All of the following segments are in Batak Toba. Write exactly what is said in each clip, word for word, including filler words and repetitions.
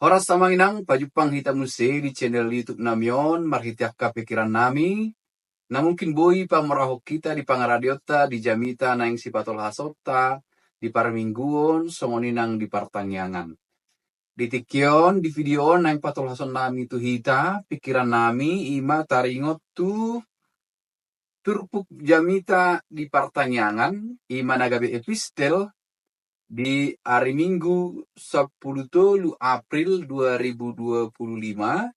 Horas amang inang, pajumpang hita muse di channel YouTube nami on, marhite angka pikiran nami, na mungkin boi pamorahon hita di pangaradeonta di jamita naeng sipatolhasonta di parmingguon, songon i nang di partangiangan. Di tingki on, di video on naeng patolhason nami tu hita, pikiran nami, ima taringot tu turpuk jamita di partangiangan, ima na gabe epistel di ari Minggu sampulu tolu April dua ribu dua puluh lima,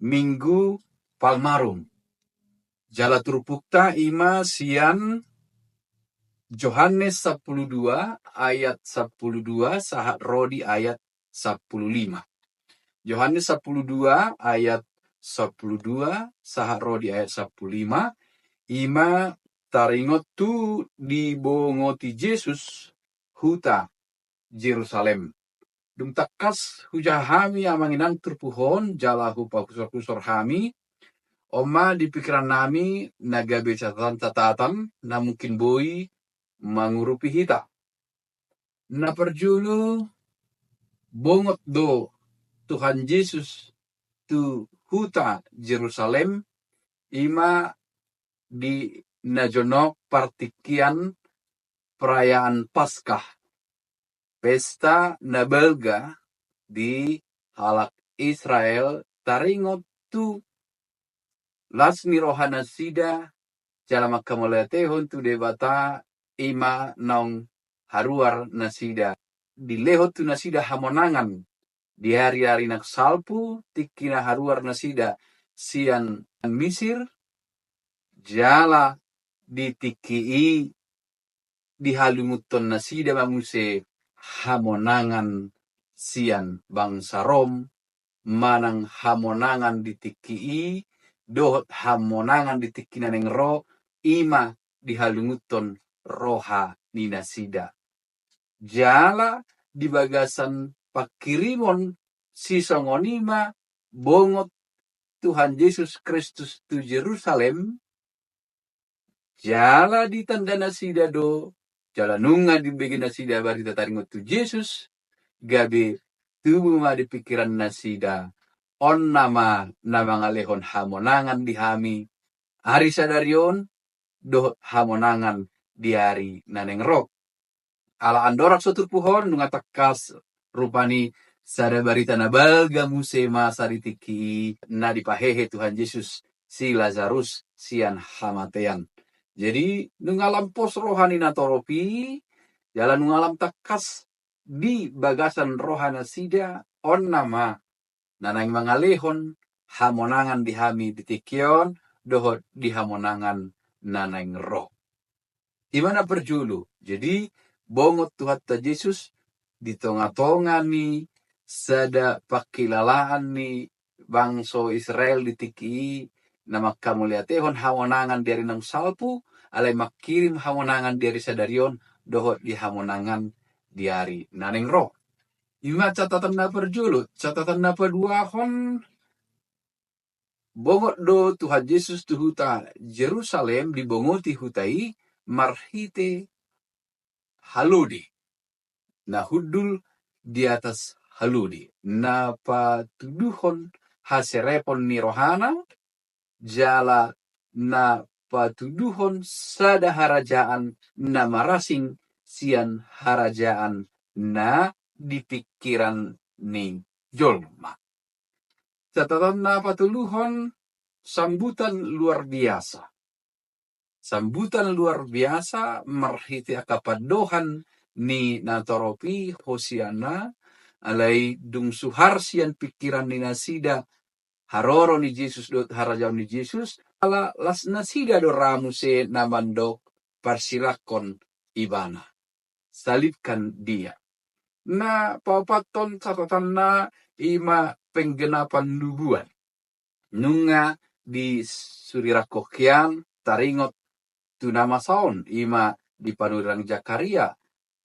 Minggu Palmarum. Jala turpukta ima sian Johannes sampulu dua ayat sampulu dua sahat ro di ayat sampulu lima. Johannes sampulu dua ayat sampulu dua sahat ro di ayat sampulu lima, ima taringot tu dibongoti Jesus huta Jerusalem. Dung tangkas hujaha hami amang inang turpuk on jala hupahusorhusor hami, on ma di pikiran nami na gabe catatan-catatan na mungkin boi mangurupi hita. Na parjolo, bongot do Tuhan Jesus tu huta Jerusalem, ima di na jonok partingkian perayaan Paskah, pesta na balga di halak Israel taringot tu las ni roha nasida jala manghamauliatehon tu Debata, ima naung haruar nasida, dilehon tu nasida hamonangan di ari-ari na salpu, tingki na haruar nasida sian Misir, jala di tingki i dihalungunhon nasida ma muse hamonangan sian bangsa Rom, manang hamonangan di tingki i, dohot hamonangan di tingki na naeng ro, ima dihalungunhon roha ni nasida. Jala di bagasan pangkirimon sisongon i ma bongot Tuhan Jesus Kristus tu Jerusalem, jala ditanda nasida do, jala nunga dibege nasida barita taringot tu Jesus, gabe tubu ma di pikiran nasida, on nama na mangalehon hamonangan di hami, ari sadari on, dohot hamonangan di ari na naeng ro. Ala andorang so turpuk on, nunga tangkas rupani sada barita na balga muse masa di tingki i na dipahehe Tuhan Jesus si Lazarus sian hamatean. Jadi, nunga lam pos roha ni natorop i, jala nunga lam tangkas di bagasan roha nasida, on nama na naeng mangalehon hamonangan di hami di tingki on, dohot di hamonangan na naeng ro. Ima na parjolo. Jadi, bongot Tuhanta Jesus di tonga-tonga ni sada pangkilalaan ni bangso Israel di tingki i, na manghamauliatehon hamonangan di ari naung salpu, alai mangkirim hamonangan di ari sadari on, dohot di hamonangan di ari na naeng ro. Ima catatan na parjolo. Catatan na paduahon, bongot do Tuhan Jesus tu huta Jerusalem, dibongoti huta i marhite halode na hundul di atas halode, na patuduhon haserepon ni rohana, jala na patuduhon sada harajaan na marasing sian harajaan na di pingkiran ni jolma. Catatan na patoluhon, sambutan luar biasa. Sambutan luar biasa marhite angka pandohan ni natorop i, Hosiana, alai dung suhar sian pingkiran ni nasida haroro ni Jesus dohot harajaon ni Jesus, ala las nasida do ra muse na mandok, "Parsilangkon Ibana, salibkan Dia." Na paopathon catatanna ima penggenapan nubuat. Nunga disurirangkon hian taringot tu na masa on, ima di panurirang Zakaria,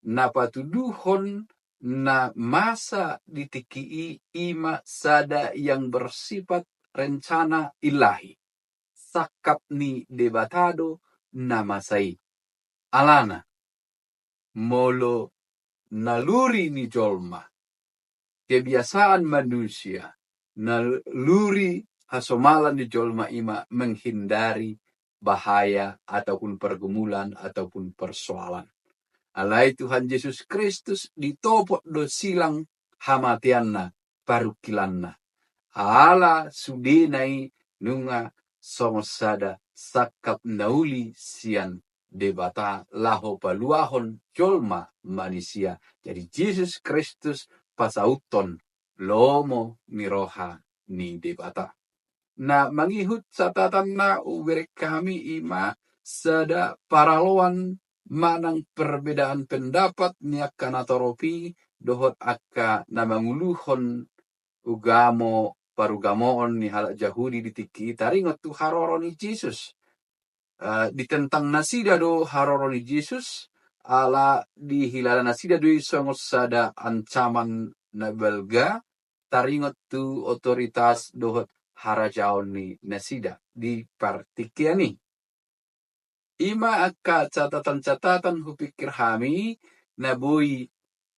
na patuduhon na masa di tingki i ima sada yang bersifat rencana Ilahi, sangkap ni Debata do na masa i. Alana, molo naluri ni jolma kebiasaan manusia, naluri hasomalan ni jolma i ma menghindari bahaya ataupun pergumulan ataupun persoalan. Alai Tuhan Jesus Kristus ditopot do silang hamateanna, parungkilanna. Ala sudena i nunga songon sada sangkap na uli sian Debata laho paluahon jolma manisia. Jadi Jesus Kristus pasauthon lomo ni roha ni Debata. Na mangihut catatan na hubereng hami i ma sada paraloan manang perbedaan pendapat ni angka natorop i dohot angka na manguluhon ugamo parugamoon ni halak Jahudi di tingki i. Taringot tu haroro ni Jesus. Eh, ditentang nasida do haroro ni Jesus, ala dihilala nasida do i songon sada ancaman na balga taringot tu otoritas dohot harajaon ni nasida di partingkian i. I ma angka catatan-catatan hupikir hami na boi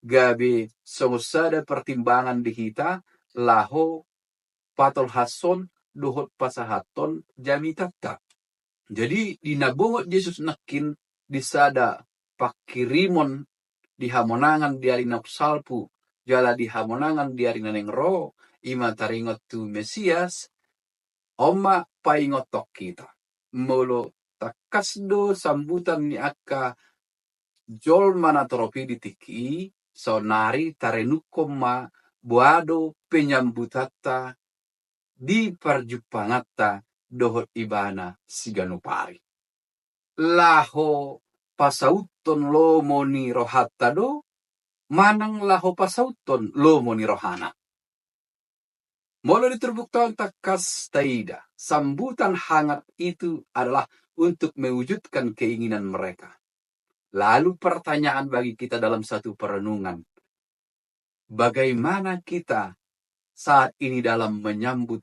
gabe songon sada pertimbangan di hita laho patolhashon dohot pasahathon jamitanta. Jadi di na bongot Jesus nangkin di sada pangkirimon di hamonangan di ari naung salpu jala di hamonangan di ari na naeng ro, i ma taringot tu Mesias, on ma paingothon hita. Molo tangkas do sambutan ni angka jolma natorop i di tingki i, saonari tarenungkon ma boha do penyambutanta di parjumpanganta dohot Ibana siganup ari. Laho pasauthon lomo ni rohanta do, manang laho pasauthon lomo ni rohana? Molo di turpukta on tangkas taida, sambutan hangat itu adalah untuk mewujudkan keinginan mereka. Lalu pertanyaan bagi kita dalam satu perenungan, bagaimana kita saat ini dalam menyambut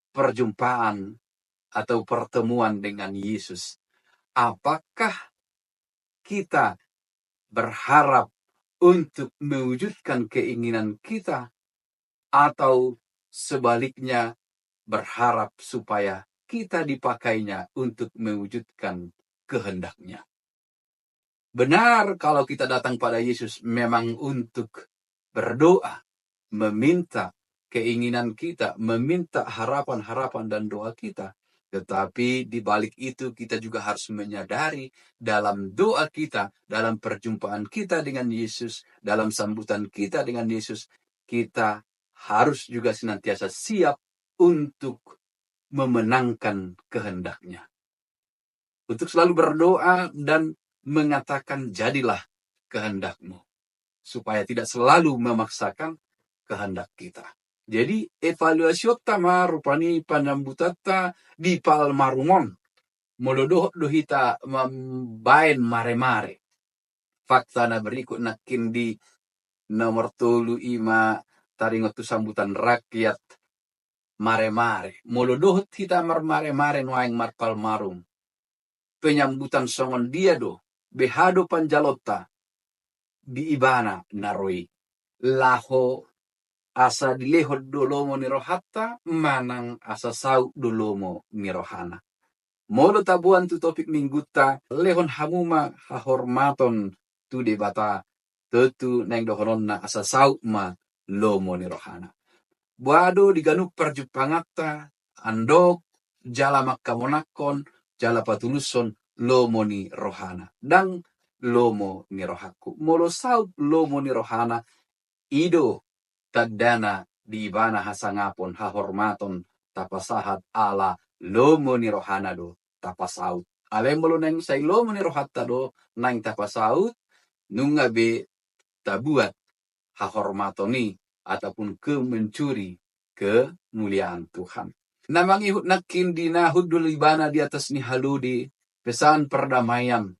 perjumpaan atau pertemuan dengan Yesus? Apakah kita berharap untuk mewujudkan keinginan kita, atau sebaliknya berharap supaya kita dipakainya untuk mewujudkan kehendaknya? Benar, kalau kita datang pada Yesus memang untuk berdoa, meminta keinginan kita, meminta harapan-harapan dan doa kita. Tetapi di balik itu kita juga harus menyadari dalam doa kita, dalam perjumpaan kita dengan Yesus, dalam sambutan kita dengan Yesus, kita harus juga senantiasa siap untuk memenangkan kehendak-Nya. Untuk selalu berdoa dan mengatakan, "Jadilah kehendak-Mu," supaya tidak selalu memaksakan kehendak kita. Jadi, evaluasionta ma rupani panyambutanta di Palmarum on. Molo dohot do hita mambaen maremare. Fakta na berikut nangkin di nomor tolu i ma taringot tu sambutan rakyat maremare. Molo dohot hita marmaremare nuaeng marpalmarum, penyambutan songon dia do, beha do panjalonta di Ibana na ro i? Laho asa dilehon do lomo ni rohanta, manang asa saut do lomo ni rohana? Molo taboan tu topik minggunta, lehon hamu ma hahormaton tu Debata, tontu naeng dohononna asa saut ma lomo ni rohana. Boha do di ganup parjumpanganta, andok, jala mangkamonangkon, jala patulushon lomo ni rohana? Ndang lomo ni rohangku. Molo saut lomo ni rohana, i do tandana di Ibana hasangapon, hahormaton tapasahat ala lomo ni rohana do tapasaut. Alai molo naeng sai lomo ni rohanta do naeng tapasaut, nunga be tabuat hahormaton i ataupun ke mencuri kemuliaan Tuhan. Na mangihut nangkin di na hundul ibana di atas ni halode, pesan perdamaian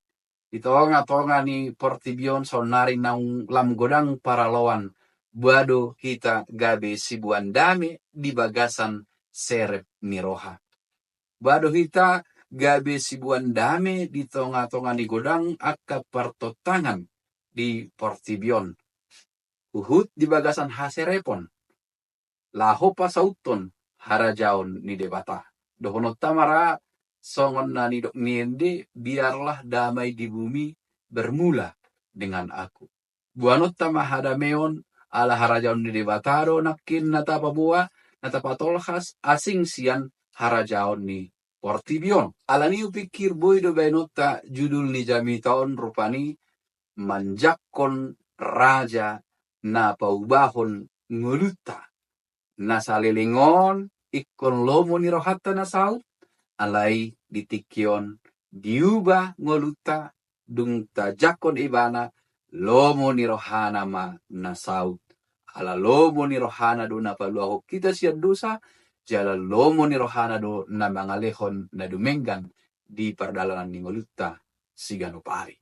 di tonga-tonga ni portibi on saonnari naung lam godang paraloan, boha do hita gabe siboan dame di bagasan serep ni roha. Boha do hita gabe siboan dame di tonga-tonga ni godang angka partontangan di portibi on. huhut di bagasan haserepon, laho pasauthon harajaon ni Debata. Dohononta ma ra songon na nidok ni ende, biarlah damai di bumi bermula dengan aku. Boanonta ma hadameon, ala harajaon ni Debata do nangkin na tapaboa, na tapatolhas, asing sian harajaon ni portibi on. Alani hupikir boi do baenonta judul ni jamita on rupani manjangkon raja na paubahon ngolunta. Na saleleng on ingkon lomo ni rohanta na saut, alai di tingki on diubah ngolunta, dung tajangkon ibana, lomo ni rohana ma na saut. Ala lomo ni rohana do na paluahon hita sian dosa, jala lomo ni rohana do na mangalehon na dumenggan di pardalanan ni ngolunta siganup ari.